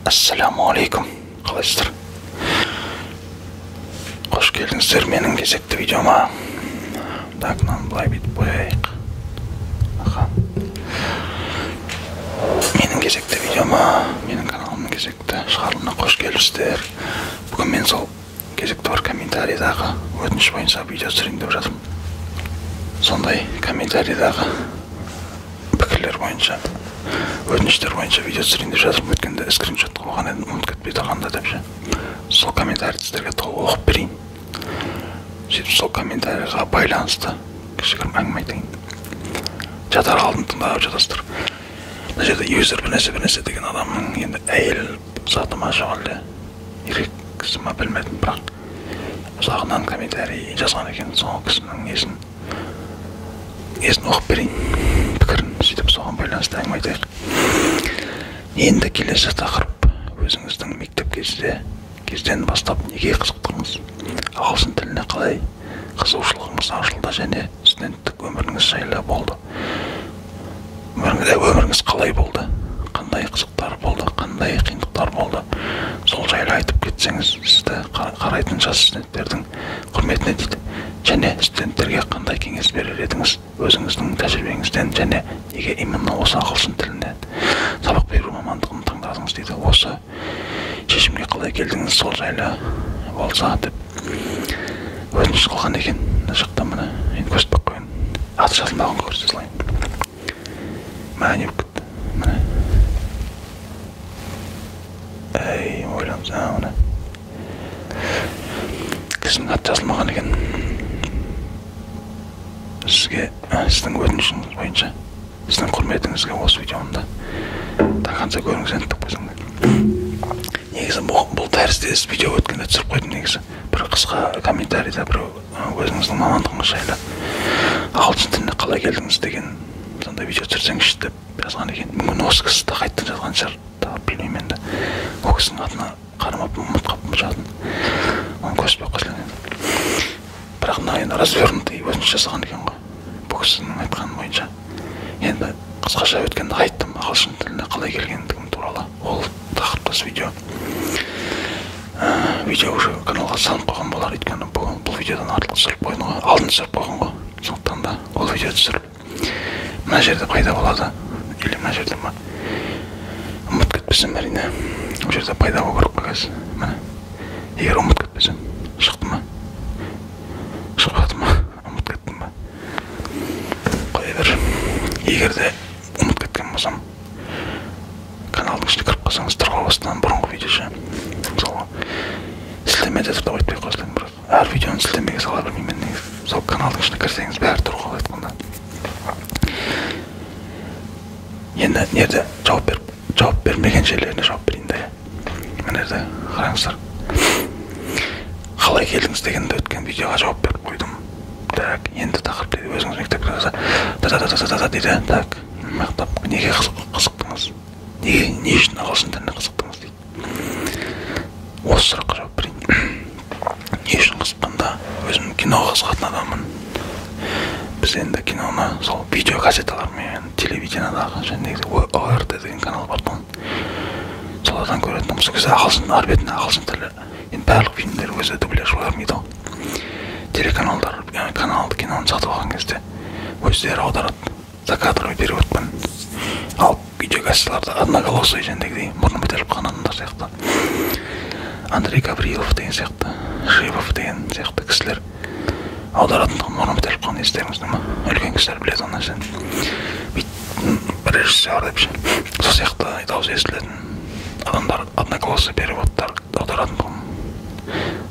Ассалаумағалейкум, қалайсыздар? Қош келдіңіздер менің кезекті видеома. Так, мынаны былай бүйтіп қояйық. Аха. Менің кезекті видеома, менің каналымның кезекті шығарылымына қош келіпсіздер. Бүгін мен сол кезекті бір комментарийдағы өтініш бойынша видео түсірейін деп жатырмын. Сондай комментарийдағы пікірлер бойынша, өтініштер бойынша видео түсірейін деп жатырмын. Өткенде скриншот қылған едім, ұмытып кетпей тұрғанда деп ше. Сол комментарийді сіздерге толық оқып берейін. Сөйтіп сол комментарийға байланысты кішігірім әңгіме айтайын. Жатар алдын тыңдап жатасыздар. Мына жерде юзер бір нәрсе бір нәрсе деген адамның енді әйел заты ма жоқ әлде еркек кісі ма білмедім, бірақ ұзағынан комментарий жазған екен. Сол кісінің несін оқып берейін, пікірін, сөйтіп соған байланысты әңгіме айтайық. Енді келесі тақырып: өзіңіздің мектеп кезден бастап неге қызықтыңыз? Ағылшын тіліне қалай қызығушылығыңыз ашылды және студенттік өміріңіз жайлы болды? Өміріңіз қалай болды? Қандай қызықтар болды? Қандай қиындықтар болды? Сол жайлы айтып кетсеңіз, сізді қарайтын жас студенттердің құрметіне дейді. Және студенттерге қандай кеңес берер едіңіз өзіңіздің тәжірибеңізден, және неге именно осы ағылшын тіліне сабақ беру мамандығын таңдадыңыз дейді. Осы шешімге қалай келдіңіз, сол жайлы болса деп өтініш қылған екен. Мына жақта міне енді көрсетпей ақ қояйын, аты жазылмаған, көрсете салайын. Мә, не болып кетті? Міне, әй, ойланса, міне кісінің аты жазылмаған екен. Сізге, сіздің өтінішіңіз бойынша, сіздің құрметіңізге осы видеомды до конца көріңіз енді деп қойсаң. Негізі бұл тәріздес видео өткенде түсіріп қойдым негізі. Бір қысқа комментарийда бір өзіңіздің мамандығыңыз жайлы, ағылшын тіліне қалай келдіңіз деген сондай видео түсірсеңізші деп жазған екен. Мүмкін осы кісі де қайтадан жазған шығар, тағы білмеймін енді. Ол кісінің атына қарамаппын, ұмытып қалыппын жазатын. Оны көрсетпей ақ қойсаң енді. Бірақ мына енді развернутый өтініш жасаған екен ғой, бұл кісінің айтқаны бойынша. Енді қысқаша өткенде айттым ағылшын тіліне қалай келгендігім туралы. Ол тақырыптас видео. Видео уже каналға салынып қойған болар, өйткені бұл видеодан артық түсіріп қойдым ғой, алдын түсіріп қойған ғой. Сондықтан да ол видео түсіріп мына жерде пайда болады, или мына жерде ма, ұмытып кетпесем әрине, ол жерде пайда болу керек қой қазір. Міне, егер ұмытып кетпесем, шықты ма, шықпады ма, ұмытып кеттім ба, қоя бер. Егер де ұмытып кеткен болсам, каналдың ішіне кіріп қалсаңыз, тұрғабастан бұрынғы видео ше, мысалға сілтеме де тұр деп айтпай ақ қоя салайын, бірақ әр видеоны сілтемеге сала бермеймін негізі. Сол каналдың ішіне кірсеңіз бәрі тұр ғой айтқанда. Енді жерде жауап бермеген жерлеріне жауап берейін да. Мына жерде қараңыздар, қалай келдіңіз дегенді өткен видеоға жауап беріп қойдым. Так, енді тақырып дейді, өзіңіз мектепте да дейді. Так, мақтап неге қызықтыңыз? Неге, не үшін ағылшын тіліне қызықтыңыз дейді. Осы сұраққа жауап берейін. Не үшін қызыққанда, өзім киноға қызығатын адаммын. Біз енді киноны сол видеокассеталармен, телевидениедағы және ОРТ деген канал бар тұғын, солардан көретінмін. Сол кезде ағылшын ар бетінде ағылшын тілі, енді барлық фильмдер өзі дубляж болмайды ғой. Телеканалдар каналды киноны сатып алған кезде өздері аударады, закадровый переводпен. Ал видеокассеталарда одноголосый жәндегідей мұрны бітеліп қалған адамдар сияқты, Андрей Гаврилов деген сияқты, Живов деген сияқты кісілер аударатындығын, мұрны бітеліп қалған, естеріңізде ма? Үлкен кісілер біледі ол нәрсені. Бүйтіп режиссер деп ше, сол сияқты дауыс естілетін адамдар одноголосый переводтар аударатындығын.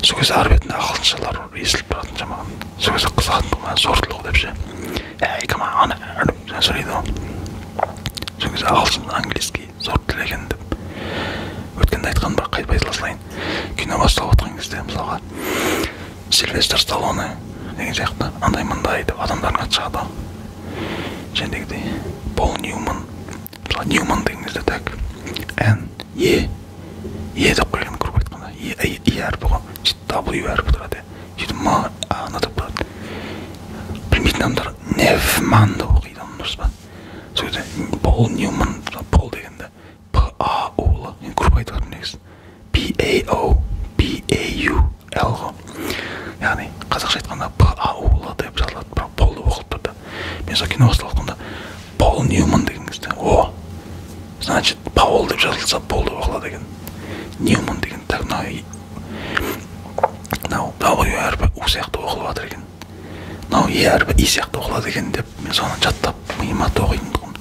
Сол кезде ар бетінде ағылшыншалар естіліп тұратын маған. Сол кезде қызығатындығын, зор тіл ғой деп ше, әй, come on деп сөйлейді ғой. Сол кезде ағылшын, английский зор тіл екен деп өткенде айтқан, бірақ қайтып айтыла салайын. Кино басталып жатқан кезде мысалға Сильвестр Сталлоне деген сияқты андай мындай деп адамдардың аты шығады ғой. Жәндегідей Пол Ньюман, мысалы Ньюман деген кезде так Н Е Е деп қойған, грубо айтқанда Е Е әрпі ғой, сөйтіп W әрпі тұрады, сөйтіп М А Н деп тұрады. Білмейтін адамдар Невман деп оқиды оны, дұрыс па? Сол кезде Пол Ньюман, Пол дегенде П А У Л, енді грубо айтып жатырмын. Мен сол кино басталып жатқанда Пол Ньюман деген кезде, о, значит, Паул деп жазылса, Пол деп оқылады екен. Ньюман деген, так, мынау W әрпі У сияқты оқылып жатыр екен, мынау Е әрпі И сияқты оқылады екен деп мен соны жаттап, миыма тоқитын тұғын.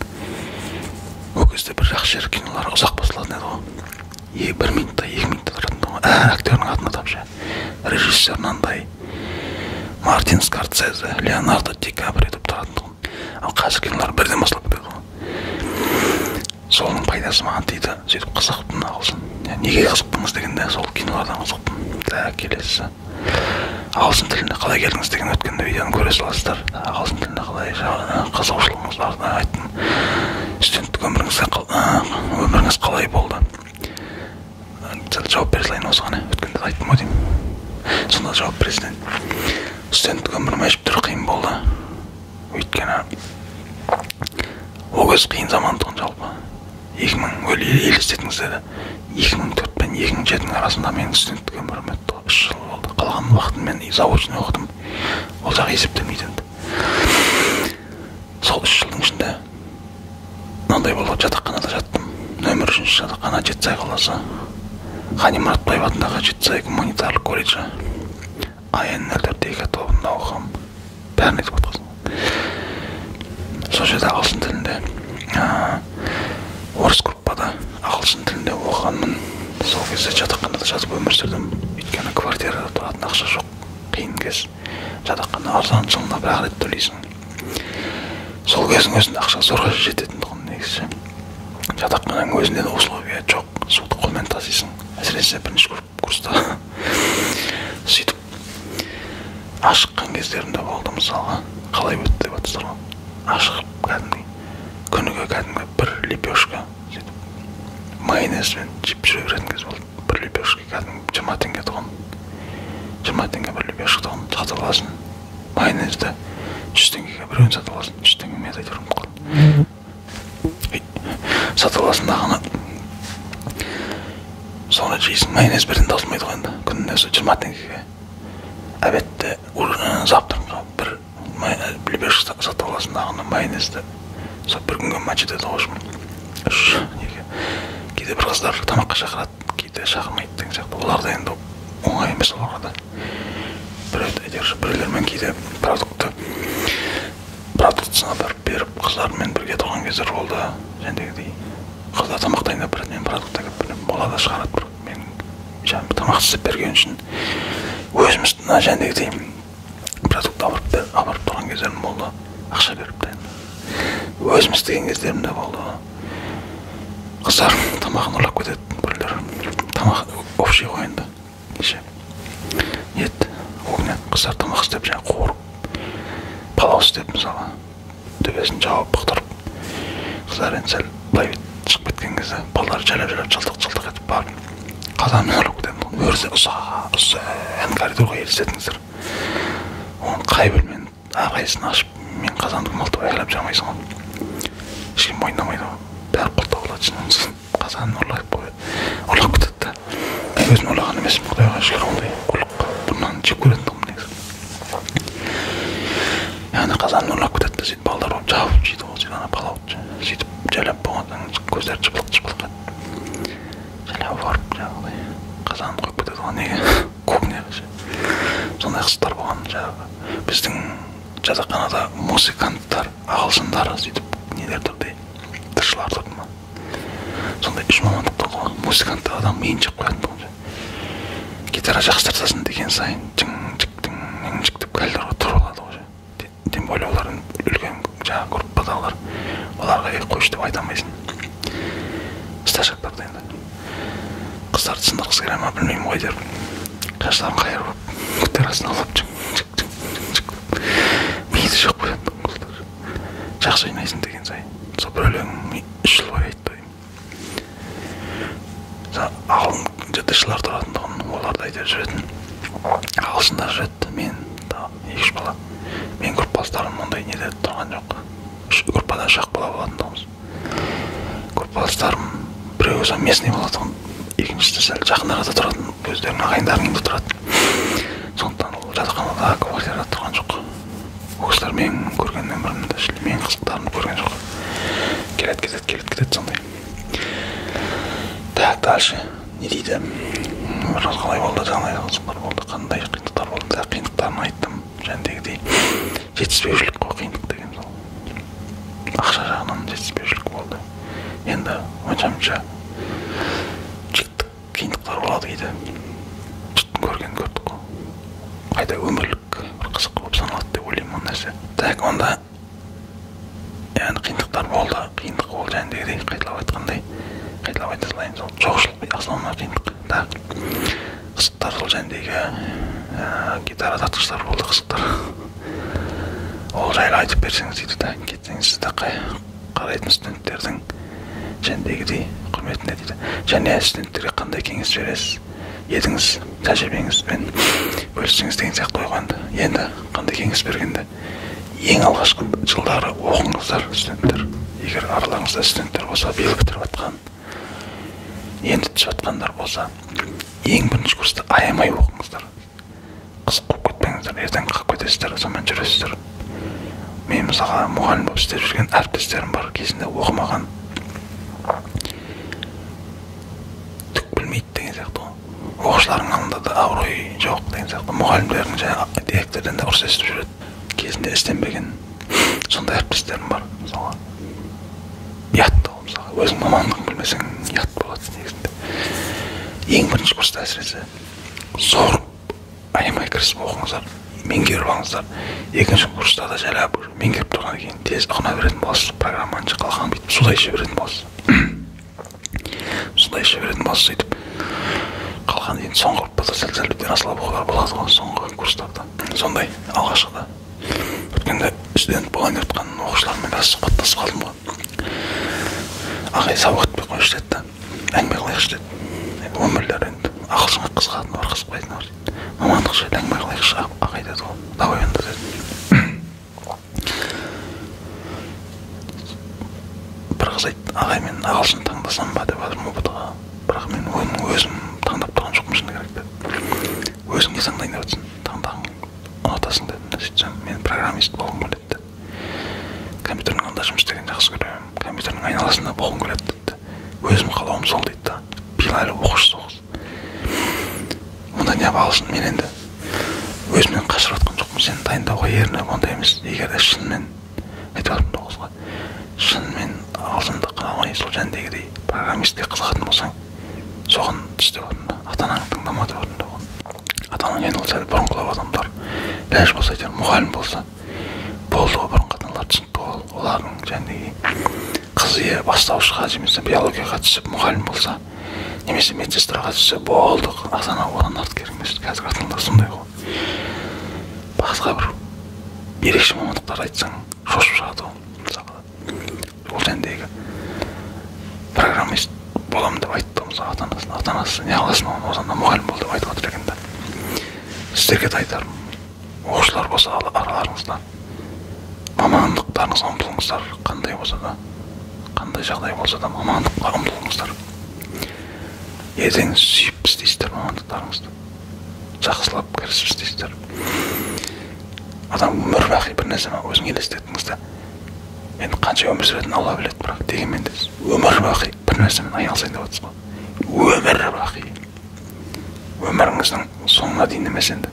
Ол кезде бір жақсы жері, кинолар ұзақ басталатын еді ғой, 1 минутта, 2 минутта тұратын тұғын. Әр актердің атын атап ше, режиссер мынандай, Мартин Скорсезе, Леонардо Ди Каприо деп тұратын тұғын. Ал қазір кинолар бірден басталып кетеді ғой. Соның пайдасы маған тиді. Сөйтіп қызықтым ағылшын. Неге қызықтыңыз дегенде, сол кинолардан қызықтым. Так, келесісі: ағылшын тіліне қалай келдіңіз деген. Өткенде видеоны көре саласыздар. Ағылшын тіліне қалай қызығушылығыңызды айттым. Студенттік өміріңіз қалай болды? Сәл жауап бере салайын осыған. Өткенде айттым ғой деймін, сонда жауап бере салайын. Студенттік өмірім әжептәуір қиын болды, өйткені ол кез қиын заман тұғын. Жалпы 2000, елестетіңіздер, 2004 пен 2007-нің арасында менің студенттік өмірім өтті ғой. 3 жыл болды. Қалған уақытын мен заочный оқыдым, ол жағы есептелмейді енді. Сол 3 жылдың ішінде мынандай болды: жатақханада жаттым, нөмір 3 жатақхана, Жетісай қаласы, Ғани Мұратбаев атындағы Жетісай гуманитарлық колледжі, АН 04 2 тобында оқығанмын. Бәрін айтып отқансың. Сол жерде ағылшын тілінде, орыс группада ағылшын тілінде оқығанмын. Сол кезде жатақханада жатып өмір сүрдім, өйткені квартирада тұратын ақша жоқ, қиын кез. Жатақхана арзан, жылына бір ақ рет төлейсің. Сол кездің өзінде ақша зорға жететін тұғын негізі. Жатақхананың өзінде де условия жоқ, суды қолмен тасисың, әсіресе бірінші курста. Сөйтіп ашыққан кездерім де болды. Мысалға, қалай өтті деп жатырсыздар ғой. Ашығып, кәдімгідей күніге кәдімгі бір лепешка, сөйтіп майонезбен жеп жүре беретін кез болды. Бір лепешка кәдімгі 20 теңге тұғын, 20 теңге бір лепешка тұғын. Сатып аласың, майонезді 100 теңгеге біреуін сатып аласың. 100 теңге мен әйтеуір ұмытып қалдым. Сатып аласың дағыны, соны жейсің. Майонез бірден таусылмайды ғой енді. Күніне сол 20 теңгеге обедте, завтракқа бір лепешка сатып аласың дағыны, майонезді сол бір күнге ма жетеді ғой. Үш неге, кейде бір қыздар тамаққа шақырады, кейде шақырмайды деген сияқты. Олар да енді оңай емес оларға да. Біреу әйтеуір біреулермен кейде продуктысын апарып беріп, қыздармен бірге тұрған кездер болды. Жәндегідей қыздар тамақ дайындап береді, мен продукт әкеліп беремін. Олар да шығарады, бір мен жаңағы тамақ істеп берген үшін өзіміз мына жәндегідей продукт апарып тұрған кездерім болды. Ақша беріп та енді өзім істеген кездерім де болды. Қыздар тамағын ұрлап кетеді біреулер. Тамақ общий ғой енді, неше ет, кухня. Қыздар тамақ істеп, жаңағы қуырып, палау істеп, мысалы, төбесін жауып, бұқтырып, қыздар енді сәл былай шығып кеткен кезде балалар жайлап жайлап, жылтық жылтық етіп барып қазанмен ұрлап кететін. Өрісі ұзақ, ұзын коридорға, елестетіңіздер оны. Қай бөлменің әрқайсысын ашып, мен қазанды кім алды деп айқайлап жүрмайсың ғой, ешкім мойындамайды ғой, бәрі құлтап алады. Сосын қазанын ұрлап қояды, ұрлап кетеді да. Мен өзім ұрлаған емеспін, құдайға шүкір, ондай ұрлық бұрыннан жек көретін тұғынмын негізі. Яғни қазанын ұрлап кетеді да, сөйтіп балдар болып жабып жейді ғой. Сөйтіп ана палауды сөйтіп жайлап болғаннан кейін көздері жыпылық жыпылық етіп, жайлап барып жаңағыдай қазанын қойып кетеді ғой неге, кухняға ше. Сондай қызықтар болған. Жаңағы біздің жатақханада музыканттар, ағылшындар, сөйтіп нелер тұрды, тілшілер тұрды ма, сондай үш мамандық тұрды ғой. Музыканттар адам миын жеп қоятын тұғын. Гитара жақсы тартасың деген сайын чың чик тың чик деп коридорға тұрып алады ғой. Тем более олар үлкен, жаңағы группадағылар, оларға «Ей, қойшы» деп айта алмайсың. Старшактарды енді қыздарды сындырғысы келе ма, білмеймін ғой деп, шаштарын қайырып алып, гитарасын алып, чың чик чың чың чик деп миды жеп қоятын қыздар. Жақсы ойнайсың деген сайын сол бір өлең 3 жыл бойы айтты. Ағылшын тұратын тұғын, олар да әйтеуір жүретін. Ағылшындар жүреді, мен тағы екі үш бала. Менің группаластарым ондай неде тұрған жоқ. Үш группада үш ақ бала болатын тұғынбыз. Группаластарым біреуі сол местный болатын, екіншісі сәл жақын арада тұратын, өздерінің ағайындарының үйінде тұратын. Сондықтан ол жатақханада, квартирада тұрған жоқ. Ол кісілер менің көрген өмірімді, Қызықтарын көрген жоқ. Келеді, кетеді, келеді, кетеді сондай. Так, дальше не дейді? Өміріңіз қалай болды, қандай қызықтар болды, қандай қиындықтар болды? Так, қиындықтарын айттым. Жәндегідей жетіспеушілік қой, қиындық деген сол. Ақша жағынан жетіспеушілік болды. Енді онша-мұнша жігіттік қиындықтар болады кейде. Жұрттың көргенін көрдік қой. Қайта өмірлік бір қызық болып саналады деп ойлаймын ол нәрсе. Так, онда яғни қиындықтар болды, қиындық ол жәндегідей қайталап айтқандай, қайталап айта салайын, сол жоқшылық основной қиындық. Так, қызықтар сол жәндегі гитара тартқыштар болды, қызықтар. Ол жайлы айтып берсеңіз дейді да, кетсеңіз сізді қарайтын студенттердің жәндегідей құрметіне дейді. Және студенттерге қандай кеңес бересіз? Едіңіз, тәжірибеңізбен бөліссеңіз деген сияқты қойғанды. Енді қандай кеңес бергенде, ең алғашқы жылдары оқыңыздар, студенттер. Егер араларыңызда студенттер болса, биыл бітіріп жатқан, енді түсіп жатқандар болса, ең бірінші курста аямай оқыңыздар. Қызық қуып кетпеңіздер, ертең қалып кетесіздер, сонымен жүресіздер. Мен мысалға мұғалім болып істеп жүрген әріптестерім бар, кезінде оқымаған, түк білмейді деген сияқты ғой. Оқушылардың алдында да абырой жоқ деген сияқты, мұғалімдердің және директорден де ұрыс естіп жүреді. Кезінде істенбеген сондай әріптестерім бар мысалға. Ұят та ол мысалға, өзің мамандығын білмесең ұят болады негізінде. Ең бірінші курста әсіресе зор аямай кірісіп оқыңыздар, меңгеріп алыңыздар. Екінші курста да жайлап меңгеріп тұрғаннан кейін тез ұғына беретін боласыз, программаны қалған бүйтіп судай іше беретін боласыз. Судай іше беретін боласыз, сөйтіп қалған енді соңғы группада сәл-сәл біткен асылап оқулар болады ғой соңғы курстарда. Сондай алғашқыда. Өткенде студент болайын деп жатқан оқушылармен біраз сұхбаттасып қалдым ғой. Ағай сабақ өтпей қойшы деді да, әңгіме қылайықшы деді. Енді өмірлері енді ағылшынға қызығатыны бар, қызықпайтыны бар дейді. Мамандық жайлы әңгіме қылайықшы ағай деді ғой. Давай онда дедім. Бір қыз айтты, ағай мен ағылшын таңдасам ба деп жатырмын ҰБТ-ға. Бірақ мен оның өзім таңдап тұрған жоқпын шыны керек деді. Өзің не таңдайын деп жатсың? Таңдағың ұнатасың дедім. Сөйтсем мен программист болғым келеді деді. Компьютердің алдында жұмыс істегенді жақсы көремін, компьютердің айналасында болғым келеді деді. Өзім қалауым сол дейді да. Биыл әлі оқушы сол қыз. Онда не ағылшын мен енді өзімнен қашырып жатқан жоқпын, сені дайындауға ерініп ондай емес. Егер де шынымен айтып жатырмын да қызға, шынымен ағылшынды қаламай сол жәндегідей программистке қызығатын болсаң, соған түс деп жатырмын да. Ата-анаңды тыңдама деп жатырмын да оған. Ата-анаң енді ол сәл бұрынғылау адамдар, ләж болса әйтеуір мұғалім болса болды ғой, бұрынғы ата-аналар түсінікті ғой. Олардың жәндегідей қызы бастауышқа немесе биологияға түсіп мұғалім болса, немесе медсестраға түссе болды, ата-ана одан артық керек емес. Қазіргі ата-аналар сондай ғой. Басқа бір ерекше мамандықтар айтсаң шошып шығады ғой. Мысалға ол жәндегі программист боламын деп айтты мысалы ата-анасына. Ата-анасы не қыласың оған, одан да мұғалім бол деп айтып отыр екен да. Сіздерге де айтарым, оқушылар болса араларыңызда мамандықтарыңызға ұмтылыңыздар, қандай болса да, қандай жағдай болса да мамандыққа ұмтылыңыздар. Ертең сүйіп істейсіздер мамандықтарыңызды, жақсылап кірісіп істейсіздер. Адам өмір бақи бір нәрсені өзің елестеттіңіз де, енді қанша өмір сүретінін Алла біледі, бірақ дегенмен де өмір бақи бір нәрсемен айналысайын деп жатсыз ғой. Өмір бақи өміріңіздің соңына дейін емес, енді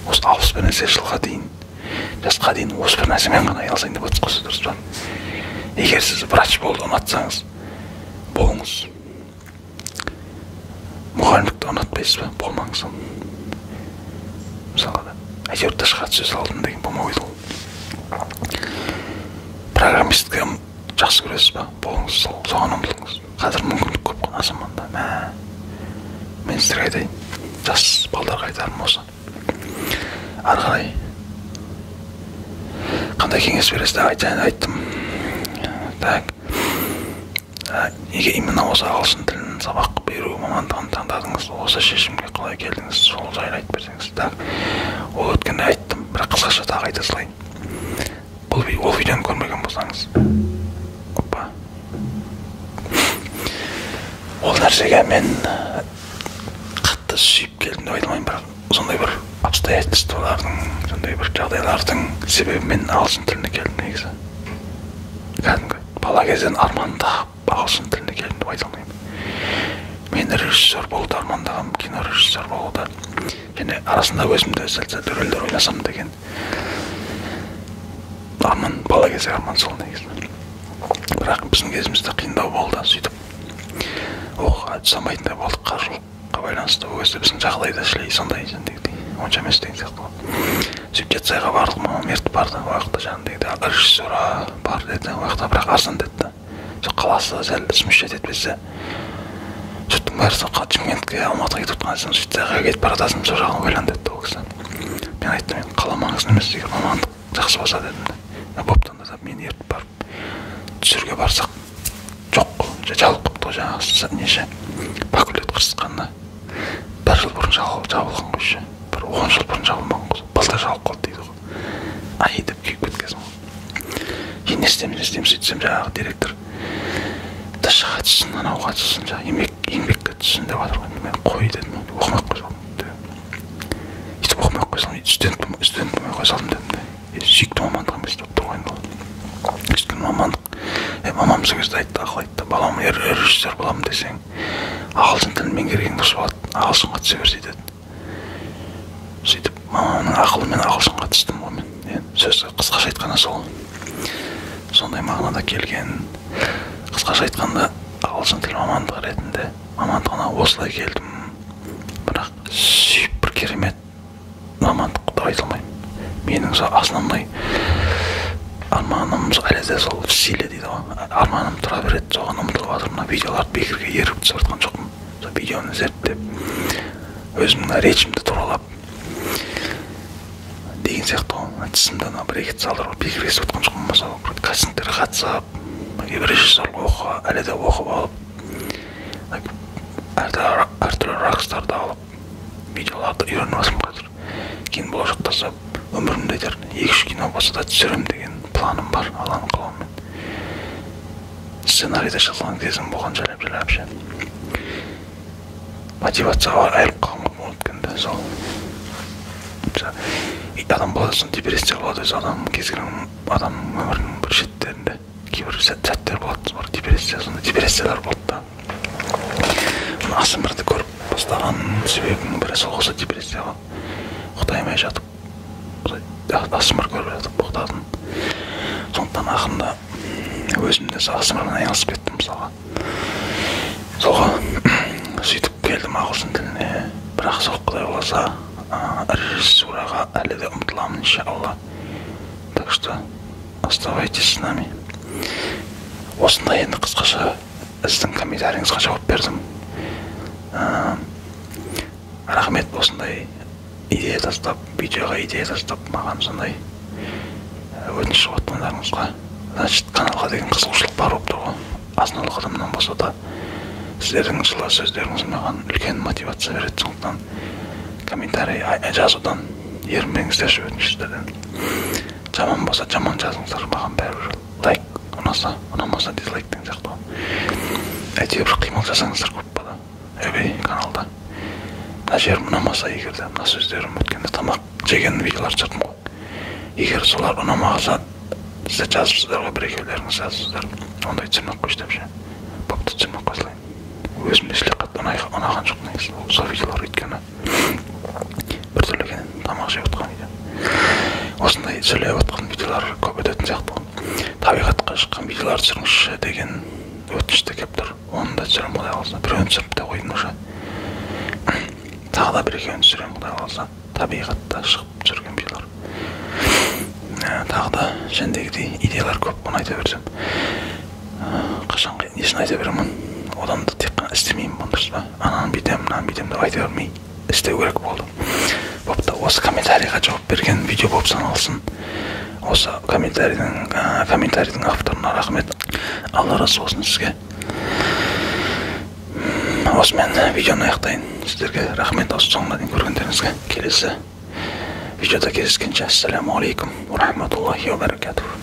осы 60 нәрсе жылға дейін, жасқа дейін осы бір нәрсемен ғана айналысайын деп жатсыз ғой сіз, дұрыс па? Егер сіз врач болуды ұнатсаңыз, болыңыз. Мұғалімдікті ұнатпайсыз ба? Болмаңыз. Мысалға да, әйтеуір тышқа түсе салдым деген болмау еді ол. Программистке жақсы көресіз ба? Болыңыз, соған ұмтылыңыз. Қазір мүмкіндік көп қой заманда. Мен сіздерге айтайын, жас балдарға айтарым осы. Ары қарай қандай кеңес бересіз? Айттым. Так, неге именно осы ағылшын тілін сабақ беру мамандығын таңдадыңыз? Осы шешімге қалай келдіңіз? Сол жайлы айтып берсеңіз. Так, ол өткенде айттым, бірақ қысқаша тағы айта салайын. Бұл ол видеоны көрмеген болсаңыз, опа. Ол нәрсеге мен қатты сүйіп келдім деп айта алмаймын, бірақ сондай бір обстоятельстволардың, сондай бір жағдайлардың себебімен ағылшын тіліне келдім негізі. Бала кезден армандап ағылшын тіліне келдім деп айта алмаймын. Мен режиссер болуды армандағанмын, кинорежиссер болуды. Және арасында өзімді сәл-сәл рөлдер ойнасам деген арман, бала кездегі арман сол негізі. Бірақ біздің кезімізде қиындау болды, сөйтіп оқуға түсе алмайтындай болдық қаржылыққа байланысты. Ол кезде біздің жағдай да шілей сондай жаңағыдей онша емес деген сияқты ғой. Сөйтіп Жетісайға бардық, мамам ертіп барды. Ол жақта жаңағыдай режиссура бар деді, ол жақта бірақ арзан деді да. Сол қаласы сәл смущать етпесе, жұрттың бәрі сол Шымкентке, Алматыға кетіп жатқан соң Жетісайға кетіп бара жатасың, сол жағын ойлан деді ол кісі. Мен айттым, мен қала маңызды емес, егер мамандық жақсы болса дедім де. Бопты онда деп мені ертіп барып түсіруге барсақ, жоқ, жабылып қалыпты ғой жаңағы неше факультет қырсыққанда. Бір жыл бұрын жабылған ғой еще, бір 10 жыл бұрын жабылмаған ғой, былтыр жабылып қалды дейді ғой. Ай деп күйіп кеткенсің ғой. Енді не істеймін, не істеймін, сөйтсем жаңағы директор ТШ-ға түссін, анауға түссін, жаңағы еңбекке түссін деп жатыр ғой. Мен қой дедім, оқымай ақ қой салдым. Өйтіп оқымай ақ қой салдым, студент болмай қоя салдым дедім де. Сүйікті мамандық емес деп тұр ғой енді ол. Өйткені мамандық, мамам сол кезде айтты, ақыл айтты, балам режиссер боламын десең, ағылшын тілін меңгерген дұрыс болады, ағылшынға түсе берсе деді. Сөйтіп мамамның ақылымен ағылшынға түстім ғой мен. Енді сөз қысқаша айтқанда сол. Сондай мағынада келген. Қысқаша айтқанда ағылшын тілі мамандығы ретінде мамандығына осылай келдім. Бірақ сүйіп бір керемет мамандық деп айта алмаймын. Менің сол основной арманым әлі де сол в силе дейді ғой. Арманым тұра береді, соған ұмтылып жатырмын. Мына видеоларды бекерге еріп түсіп жатқан жоқпын. Сол видеоны зерттеп, өзімнің речімді туралап деген сияқты ғой. Тісімді ана бір екі салдырып бекерге істеп жатқан жоқпын. Мысалы, кастингтерге қатысып, режиссерлік оқуға әлі де оқып алып, әртүрлі ракстарды алып, видеоларды үйреніп жатырмын қазір. Кейін болашақта өмірімде әйтеуір 2-3 кино болса да түсіремін деген планым бар, Алланың қалауымен. Сценарийде жазылған кезім болған жайлап-жайлап ше. Мотивацияға айырылып қалған ғой өткенде сол. Адам болады, сосын депрессия болады өзі адам, кез келген адамның өмірінің бір шеттерінде кейбір сәттер болады, бар депрессия, сондай депрессиялар болды да. АСМР-ді көріп бастаған себебімнің бірі сол осы депрессияға. Ұйықтаймай жатып, АСМР көріп жатып ұйықтадым. Сондықтан ақырында өзім де АСМР-мен айналысып кеттім мысалға. Солға сөйтіп келдім ағылшын тіліне. Бірақ сол Құдай қаласа режиссураға әлі де ұмтыламын иншалла. Так что оставайтесь с нами. Осындай енді қысқаша сіздің комментарийіңізге жауап бердім. Рахмет осындай идея тастап, видеоға идея тастап, маған сондай өтініш қойғандарыңызға. Значит, каналға деген қызығушылық бар болып тұр ғой. Азын-аулақ адамнан болса да сіздердің жылы сөздеріңіз маған үлкен мотивация береді. Сондықтан комментарий жазудан ерінбеңіздерші, өтініш сіздерден. Жаман болса жаман жазыңыздар, маған бәрібір. Лайк ұнаса, ұнамаса дизлайк деген сияқты ғой. Әйтеуір бір қимыл жасаңыздар көп бала. Әбей каналда. Мына жерім ұнамаса егер де, мына сөздерім өткенде тамақ жеген видеолар түсірдім ғой. Егер солар ұнамаса, сіздер жазыпсыздар ғой, бір екеулеріңіз жазыпсыздар. Ондай түсірмей ақ қойшы деп ше. Бопты, түсірмей ақ қоя салайын. Өзім де шіле қатты ұнаған жоқ негізі сол видеолар, өйткені біртүрлі екен тамақ жеп отқан видео. Осындай сөйлеп отқан видеолар көп өтетін сияқты ғой. Табиғатқа шыққан видеолар түсіріңізші деген өтініш те келіп тұр. Оны да түсіремін Құдай қаласа. Біреуін түсіріп те қойдым уже. Тағы да бір екеуін түсіремін Құдай қаласа. Табиғатта шығып түсірген видеолар. Тағы да жәндегідей идеялар көп, оны айта берсем. Қашанғы несін айта беремін. Одан да тек қана істемеймін, дұрыс па? Ананы бүйтемін, мынаны бүйтемін деп айта бермей істеу керек болды. Бопты, осы комментарийға жауап берген видео болып саналсын. Осы комментарийдің авторына рахмет. Алла разы болсын сізге. Осымен видеоны аяқтайын. Сіздерге рахмет осы соңына дейін көргендеріңізге. Келесі видеода кездескенше. Ассаламу алейкум ва рахматуллахи ва баракатух.